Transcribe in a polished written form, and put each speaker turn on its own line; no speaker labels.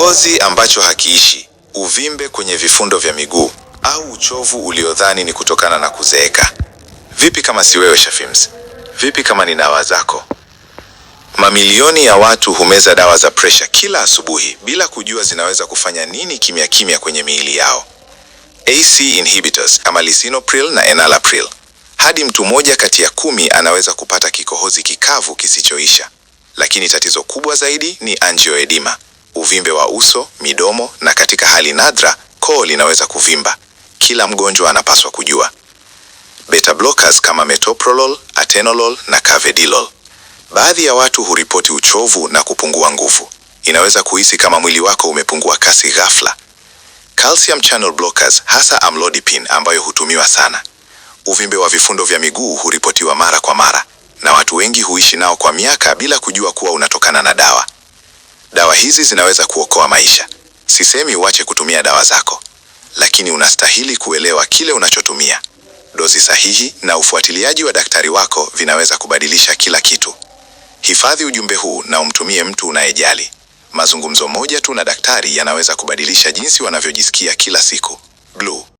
Kikohozi ambacho hakiishi, uvimbe kwenye vifundo vya miguu au uchovu uliodhani ni kutokana na kuzeeka. Vipi kama si wewe Shafims? Vipi kama ni dawa zako? Mamilioni ya watu humeza dawa za presha kila asubuhi bila kujua zinaweza kufanya nini kimya kimya kwenye miili yao. ACE inhibitors kama lisinopril na enalapril. Hadi mtu mmoja kati ya 10 anaweza kupata kikohozi kikavu kisichoisha. Lakini tatizo kubwa zaidi ni angioedema, uvimbe wa uso, midomo na katika hali nadra, koo linaweza kuvimba. Kila mgonjwa anapaswa kujua. Beta blockers kama metoprolol, atenolol na carvedilol. Baadhi ya watu huripoti uchovu na kupungua nguvu. Inaweza kuhisi kama mwili wako umepungua kasi ghafla. Calcium channel blockers hasa amlodipine ambayo hutumiwa sana. Uvimbe wa vifundo vya miguu huripotiwa mara kwa mara na watu wengi huishi nao kwa miaka bila kujua kuwa unatokana na dawa. Dawa hizi zinaweza kuokoa maisha. Sisemi uache kutumia dawa zako, lakini unastahili kuelewa kile unachotumia. Dozi sahihi na ufuatiliaji wa daktari wako vinaweza kubadilisha kila kitu. Hifadhi ujumbe huu na umtumie mtu unayejali. Mazungumzo moja tu na daktari yanaweza kubadilisha jinsi wanavyojisikia kila siku. Blue.